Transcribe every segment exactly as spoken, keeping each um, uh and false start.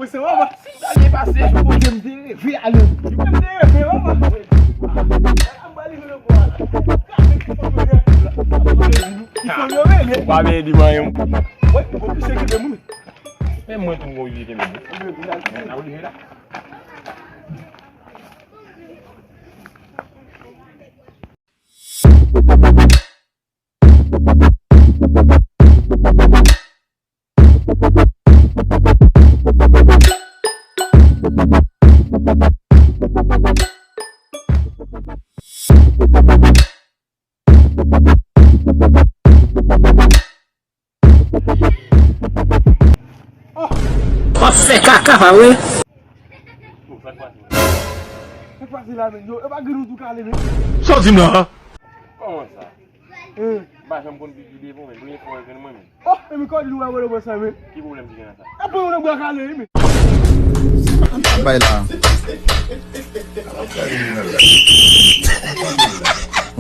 Mwen se mama. Si m ta byen pase. Mwen te reve ale. Mwen te reve, mama. Mwen ba li nan bwa la. Gade ki foto de la. Ki foto yo rele. Ou pa byen di mwen. Wi, mwen oblije kenbe moun. Men mwen tou mwen oblije kenbe moun. Mwen oblije la. W ap fè kaka, pa vre? Sa k pase la, men? Yo, yo pa gen nou tou kale, men. Sa w di m la? Kòman sa? Eh. M pa janm konn figi devan, men. Premye fwa w jwenn mwen, men. Oh, epi kòd li w a wè sa, men. Ki pwoblèm ki gen nan sa? Apre yon nèg bwa kale, wi, men. Bay la.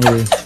Wi.